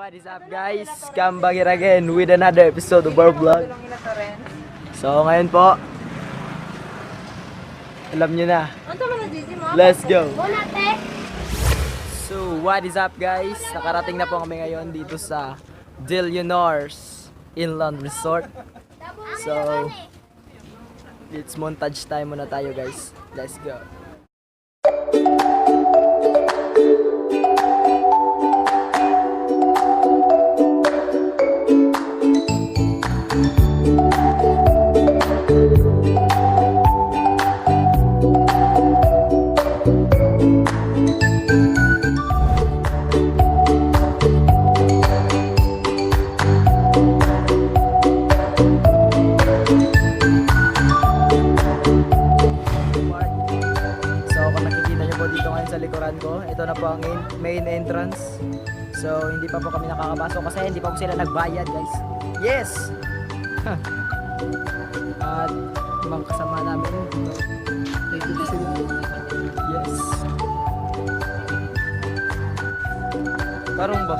What is up, guys? Come back here again with another episode of our vlog. So ngayon po, alam nyo na. Let's go! So what is up, guys? Nakarating na po kami ngayon dito sa Dillionaires Inland Resort. So, it's montage time muna tayo, guys. Let's go! Park. So kung nakikita niyo po dito ngayon sa likuran ko, ito na po ang main entrance. So hindi pa po kami nakakapasok kasi hindi pa po sila nagbayad, guys. Yes! At mga kasama namin dito. Dito sila. Yes. Tarong ba?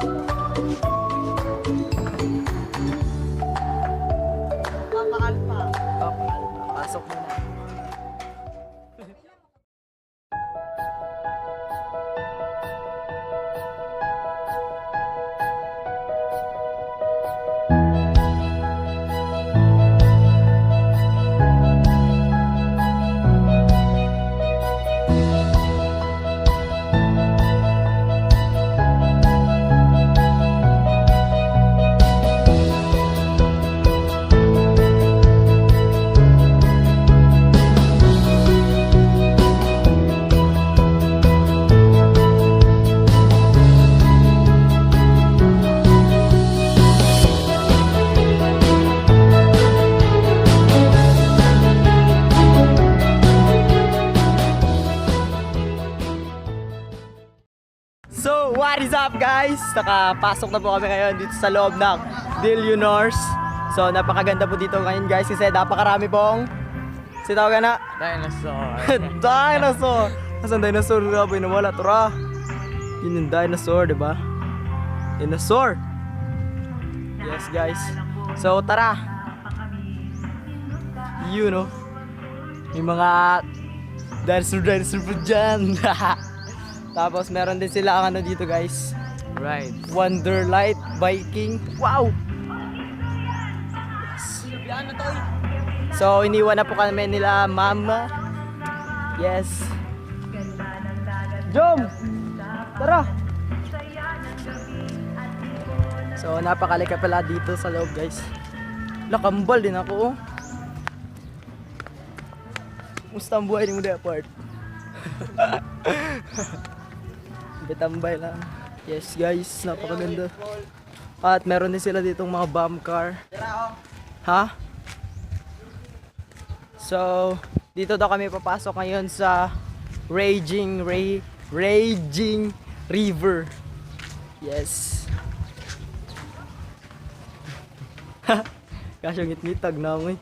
Papa Alpha. Pasok muna. So, what is up, guys? Nakapasok na po kami ngayon dito sa loob ng Dillionaires. So, napakaganda po dito ngayon, guys, kasi napakarami pong si tawag na Dinosaur. Dinosaur! Asan dinosaur? Grabe, nawala. Tura! Yun yung dinosaur, di ba? Dinosaur! Yes, guys. So, tara! Yun, oh. May mga dinosaur, dinosaur po dyan. Tapos, meron din sila ang ano dito, guys. Right. Wonderlight Viking. Wow! Yes. So, iniwan na po kami nila mama. Yes. Jom! Tara! So, napakalika pala dito sa loob, guys. Lakambal din ako, oh. Musta ang buhay ni mo part? Bitambay lang. Yes, guys, napakaganda. At meron din sila ditong mga bomb car. Ha? So, dito daw kami papasok ngayon sa Raging River. Yes. Kaso ngit-ngitag na ako eh.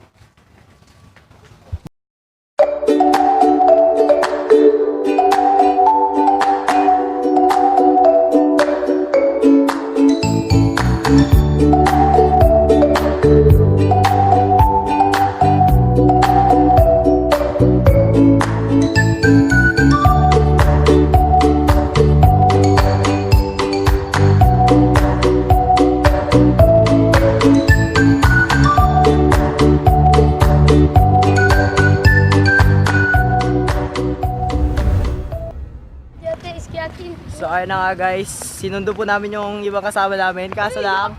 So ayun na nga, guys, sinundo po namin yung ibang kasama namin. Kaso lang,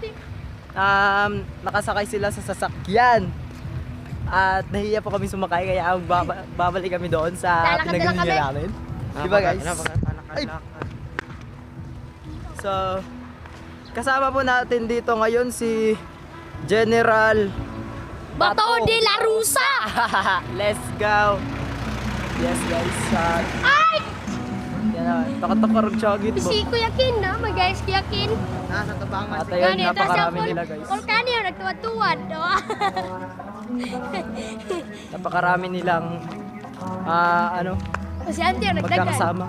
nakasakay sila sa sasakyan. At nahiya po kami sumakay kaya babalik kami doon sa Lalakad na lang pinagalingan kami. namin. Di ba, guys? Ay! So, kasama po natin dito ngayon si General Bato de la Rusa! Let's go! Yes, guys. Ay! Yan na. Takot-takot chagit mo. Si Kuya Kin, no? Mag-guys, Kuya Kin. At ayun, napakarami nila, guys. Kul kaniyo, nagtuwad-tuwad, no? Napakarami nilang ano, O si Ante, nagdagan. magkakasama.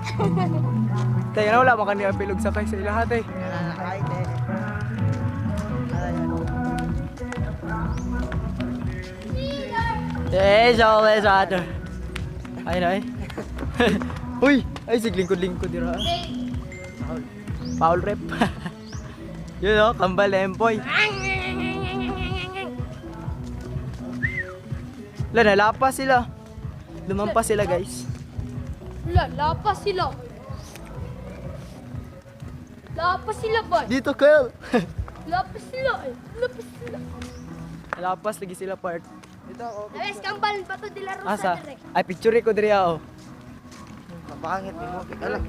Tayo na wala mo kanila pilog sakay sa ilahat eh. Eh, so, so, ay, ay. Uy, ay, sig lingkod-lingkod dira. Foul rep. Yun oh, kambal empoy. Wala, nalapa sila. Lumampas sila, guys. Wala, lapas sila. Lapas sila ba? Dito, Kyle. Lapas sila eh. Lapas sila. Nalapas lagi sila part. Ayos, kambal pa to de la Rosa Asa? direk. Ay, picture ko diri oh. Mapangit mo. Alam.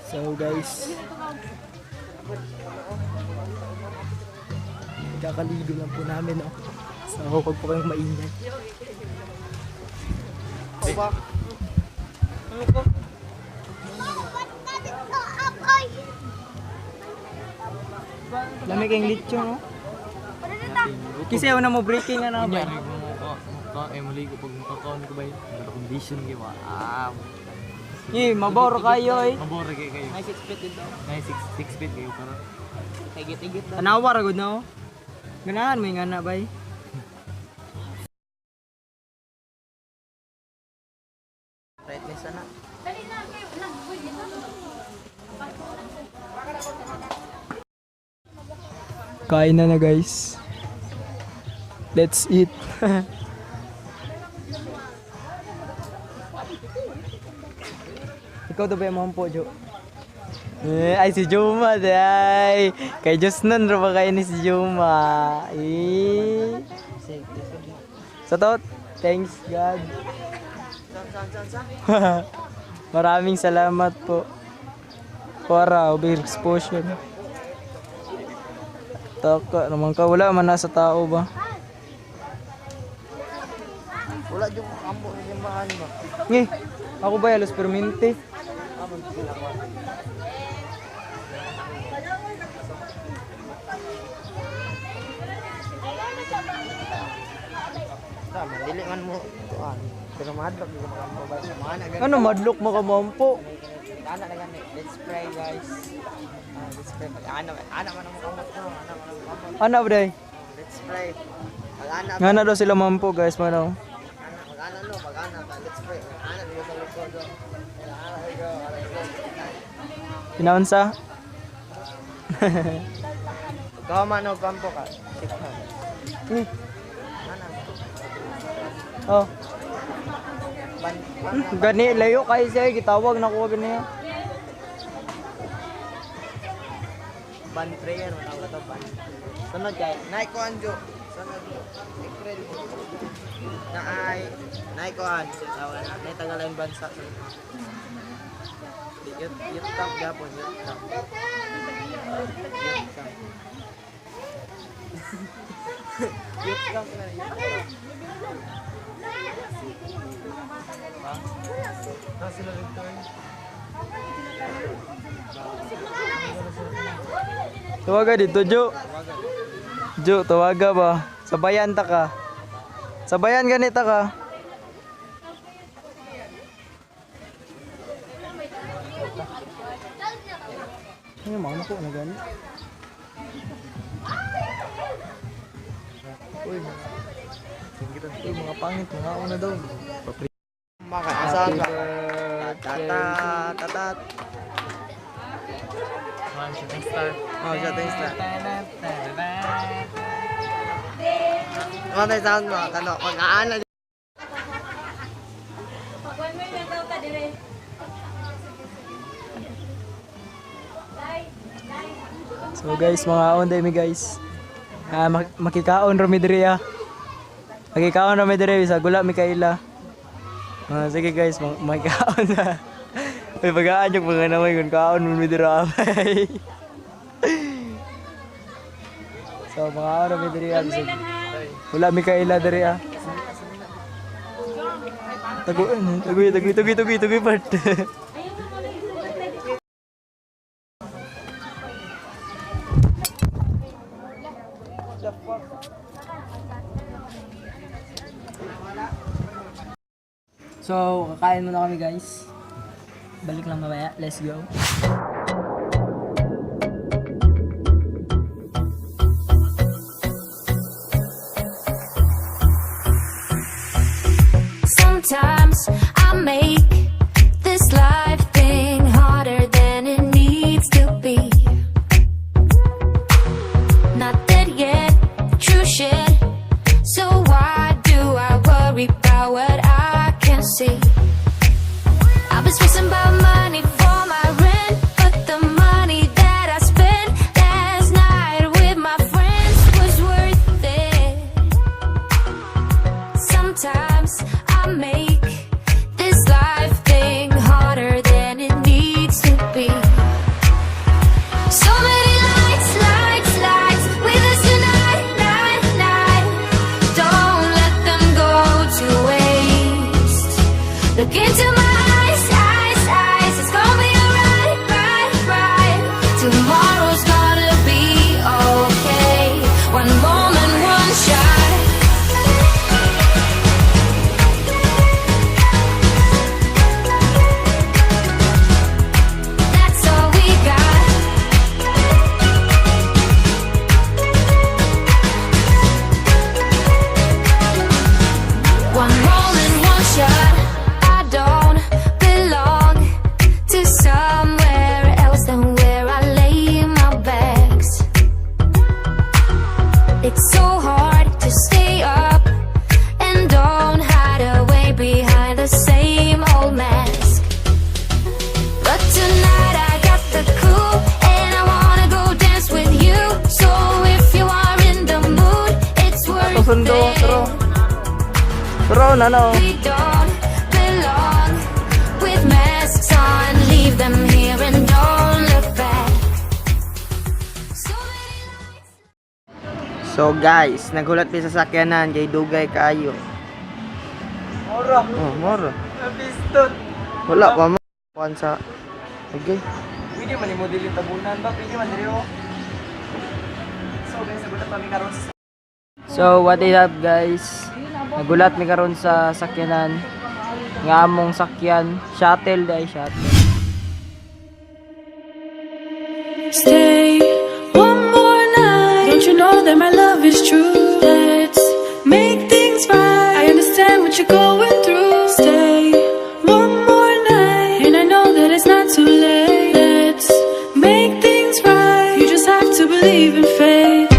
So guys, kakaligo lang po namin, oh. So huwag po kayong maingay. Lamig kayong lechon, oh. Kasi una mo breaking ano ba? Kunya, mukha, mukha, eh, mali ko pag makakaon ko ba yun? Condition kayo ba? Ah, Eh, maboro kayo eh. mabore kayo kayo. May 6 feet dito. Nay, 6 feet kayo para. Tigit-tigit. Tanawa ra gud na oh. Ganahan mo yung ana bay. Brightness na. Dali na kayo. Wala, uy, dito. Kain na na guys. Let's eat. Ikaw daw ba yung mampo, Jo? Eh, ay, si Juma, ay. Kay Diyos nun, ra ba kayo ni si Juma? Eh. Sa to, thanks God. Maraming salamat po. Para, over exposure. Taka naman ka. Wala man nasa tao ba? Wala dyan mo kambo sa simbahan ba? Ngi, ako ba alos permente? Tama, dili man mo kuan. Pero mahadlok di ko makambo ba? Mana gani. Ano, madlok mo ka mampo? Ana na gani. Let's pray guys. Ah, let's pray. Pag ana ana man mo kamot no, ana man mo kamot. Ano ba day? Let's pray. Pag ana Nga na daw sila mampo guys, mano. ana pag ana no, pag ana ka. Let's pray. Pag ana di ko sa likod. Ana go. Ana go. Pinaunsa? Ikaw man og kampo ka. Sikha. Ngi. Ana. Oh. Ban ban Gani, layo kayo siya. Gitawag na kuha gani. ban prayer man tawag to ban. Sunod kay nay kuan jo. Sunod April. Na ay nay kuan tawag na nay tagalain bansa. Yut yut top gapon yut top. Yut top. Yut top na yut top. Ha? Na sila Victor. Tawaga dito, Jo. Jo, tawaga ba? Sabayan ta ka. Sabayan ganita ka. Ano mga ko na gani? Uy, uy, mga pangit, mga una daw. Maka asahan ka. Ta ta ta ta. One shooting star. Oh, shooting star. Ano tayo sound mo? Kano? Pag-aana. So guys, mga onday mi, guys. Ah, makikaon ra mi diri ah. Makikaon ra mi diri sa gula mi kaila. Ah, sige guys, makikaon na. Uy, bagaan yung mga namay kung kaon mo mi diri ah. So, mga araw mi diri ah. Bisag wala mi kaila diri ah. Tagoy, tagoy, tagoy, tagoy, tagoy, tagoy part. So, kakain muna kami, guys. Balik lang mamaya. Let's go. Sometimes I make this life thing harder than it needs to be. Not dead yet, true shit. So why do I worry about what I can see? I've been stressing about money for my rent, but the money that I spent last night with my friends was worth it. Sometimes I make this life thing harder than it needs to be. So many lights, lights, lights with us tonight, night, night. Don't let them go to waste. Look into my eyes, eyes, eyes. It's gonna be alright, right, right. Tomorrow's gonna be okay. One moment, one shot. That's all we got. One moment, one shot. I don't belong to somewhere else than where I lay my bags. It's so hard to stay up and don't hide away behind the same old mask. But tonight I got the clue, and I wanna go dance with you. So if you are in the mood, it's worth Sundo, it. taro. Taro na no. We don't belong with masks on. Leave them here and don't look back. So many lights. So guys, naghulat mi sa sakyanan kay dugay kaayo. Moro. Oh, moro. Piston. Wala pa mo. Kuan sa. Okay. Pwede man mo dili tabunan ba? Pwede man diri oh. So guys, nagulat kami karon sa. So what is up, guys? Nagulat mi karon sa sakyanan. Nga among sakyan, shuttle dai shuttle. Stay one more night. Don't you know that my love is true? Let's make things right. I understand what you're going through. Stay one more night. And I know that it's not too late. Let's make things right. You just have to believe in fate.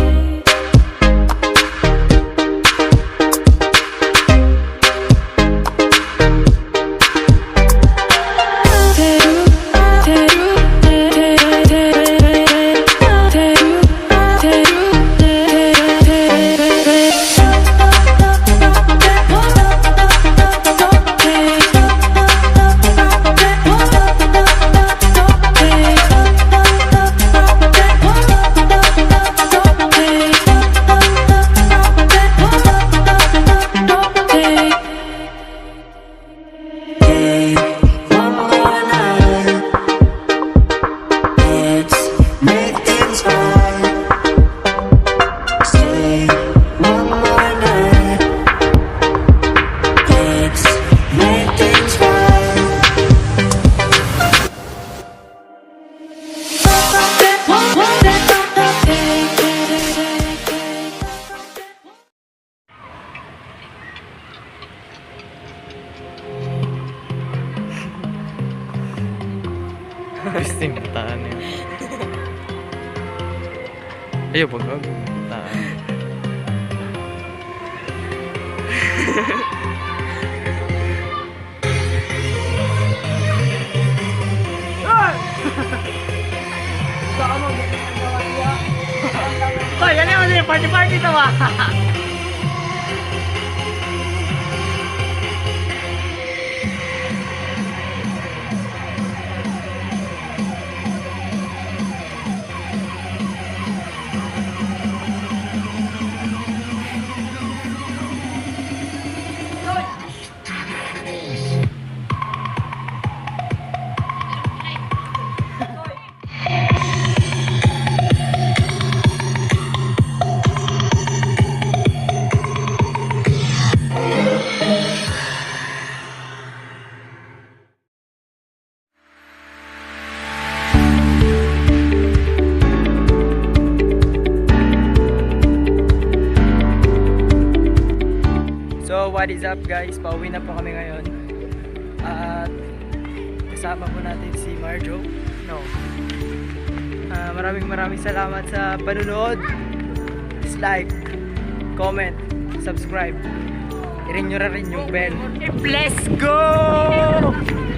Gusto yung bataan niya. Ayaw, pag bataan. Hoy, ano yung party party to ba? So, what is up, guys? Pauwi na po kami ngayon. At kasama po natin si Marjo. No. Ah, maraming maraming salamat sa panunood. Please like, comment, subscribe. I-ring nyo na rin yung bell. Let's go!